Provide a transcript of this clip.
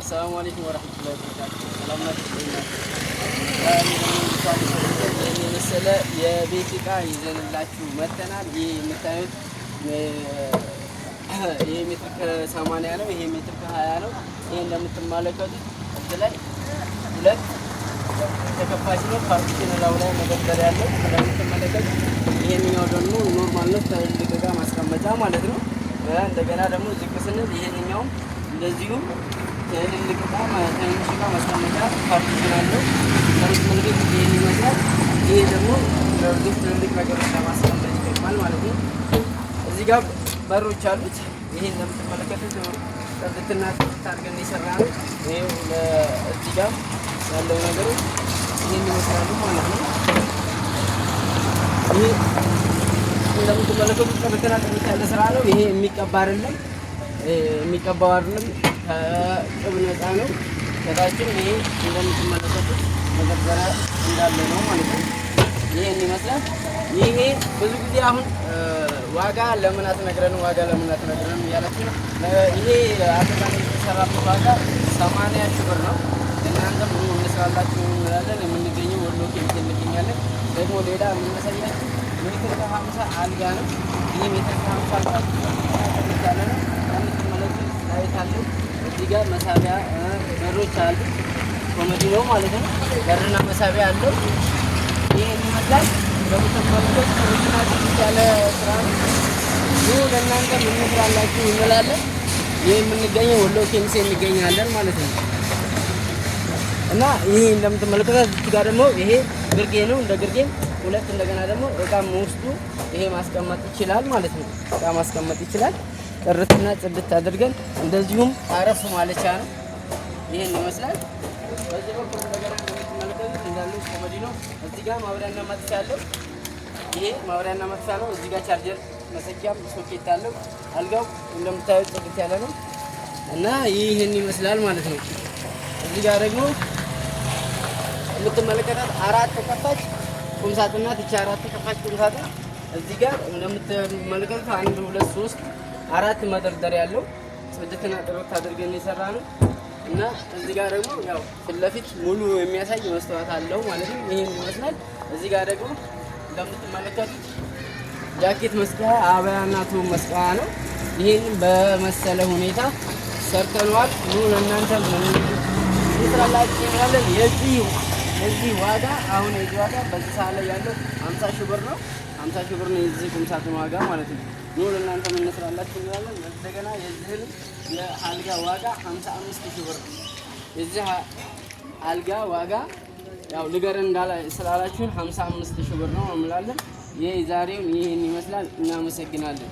السلام عليكم ورحمة الله وبركاته። ሰላም ናችሁ? እንዴት ናችሁ? ዛሬ ደግሞ እንኳን ይህን የመሰለ የቤት ዕቃ ይዘንላችሁ መጥተናል። ይህ የምታዩት ይሄ ሜትር ከ80 ነው። ይሄ ሜትር ከ20 ነው። ይሄ እንደምትመለከቱት እዚህ ላይ ሁለት ተከፋች ነው። Partition ላዩ ላይ መደርደሪያ ያለው እንደምትመለከቱት። ይሄንኛው ደግሞ normal ነው፣ ትልልቅ ዕቃ ማስቀመጫ ማለት ነው። እንደገና ደግሞ ዝቅ ስንል ይሄንኛውም እንደዚሁ ትልልቅ ዕቃ፣ ትንንሽ ዕቃ ማስቀመጫ partition አለው። እንደምትመለከቱት ይሄን ይመስላል። ይሄ ደግሞ ለብዙ ትልልቅ ነገሮች ለማስቀመጥ ይጠቅማል ማለት ነው። እዚህ ጋር በሮች አሉት። ይሄ እንደምትመለከቱት ጥርትና ጥርት አድርገን የሰራ ነው። ይሄው እዚህ ጋር ያለው ነገሮች ይሄን ይመስላሉ ማለት ነው። ይሄ እንደምትመለከቱት ጥርትና ጥርት ያለ ስራ ነው። ይሄ የሚቀባ አይደለም፣ የሚቀባው አይደለም፣ ከቅብ ነፃ ነው። ከታችም ይሄ እንደምትመለከቱት መደርደሪያ እንዳለ ነው ማለት ነው። ይሄን ይመስላል። ይሄ ብዙ ጊዜ አሁን ዋጋ ለምን አትነግረንም፣ ዋጋ ለምን አትነግረንም እያላችሁ ነው። ይሄ አጠቃላይ የተሰራበት ዋጋ 80 ሺህ ብር ነው። እናንተም ኑ እንስራላችሁ እንላለን። የምንገኘው ወሎ ኬሚሴ እንገኛለን። ደግሞ ሌላ የምናሳያችሁ ሜትር ከ50 አልጋ ነው። ይሄ ሜትር ከ50 አልጋ ያለ ነው። እንደምትመለከቱት light አለው። እዚህ ጋር መሳቢያ በሮች አሉ። ኮመዲኖ ማለት ነው። በርና መሳቢያ አለው። ይሄን ይመስላል። እንደምትመለከቱት ጥርትና ጥርት ያለ ስራ ነው። ይህ ለእናንተ እንስራላችሁ እንላለን። ይህ የምንገኘው ወሎ ኬሚሴ እንገኛለን ማለት ነው። እና ይሄ እንደምትመለከቱት እዚህ ጋር ደግሞ ይሄ ግርጌ ነው። እንደ ግርጌም ሁለት እንደገና ደግሞ እቃም ውስጡ ይሄ ማስቀመጥ ይችላል ማለት ነው። እቃ ማስቀመጥ ይችላል። ጥርትና ጽድት አድርገን እንደዚሁም አረፍ ማለቻ ነው። ይሄን ይመስላል። በዚህ በኩል እንደገና እንደምትመለከቱት እንዳሉ ኮመዲኖ እዚህ ጋር ማብሪያና ማጥፊያ አለው። ይሄ ማብሪያና ማጥፊያ ነው። እዚህ ጋር ቻርጀር መሰኪያም ሶኬት አለው። አልጋው እንደምታዩት ጽድት ያለ ነው እና ይህን ይመስላል ማለት ነው። እዚህ ጋር ደግሞ የምትመለከታት አራት ተከፋች ቁም ሳጥን ናት። ይቺ አራት ተከፋች ቁም ሳጥን እዚህ ጋር እንደምትመለከቱት አንድ፣ ሁለት፣ ሶስት፣ አራት መደርደሪያ ያለው ጽድትና ጥርት አድርገን የሰራ ነው እና እዚህ ጋር ደግሞ ያው ፊት ለፊት ሙሉ የሚያሳይ መስተዋት አለው ማለት ነው። ይህን ይመስላል። እዚህ ጋር ደግሞ እንደምትመለከቱት ጃኬት መስቀያ፣ አበያና ቱ መስቀያ ነው። ይህን በመሰለ ሁኔታ ሰርተነዋል። ኑ ለእናንተ እንስራላችሁ እንላለን። የዚህ ዋጋ አሁን የዚህ ዋጋ በዚህ ሰዓት ላይ ያለው 50 ሺህ ብር ነው። 50 ሺህ ብር ነው የዚህ ቁም ሳጥን ዋጋ ማለት ነው። ኑ ለእናንተ እንስራላችሁ እንላለን። እንደገና የዚህንም የአልጋ ዋጋ 55 ሺህ ብር ነው። የዚህ አልጋ ዋጋ ያው ንገረን እንዳላ ስላላችሁን 55 ሺህ ብር ነው እንላለን። ይሄ ዛሬውን ይሄን ይመስላል። እናመሰግናለን።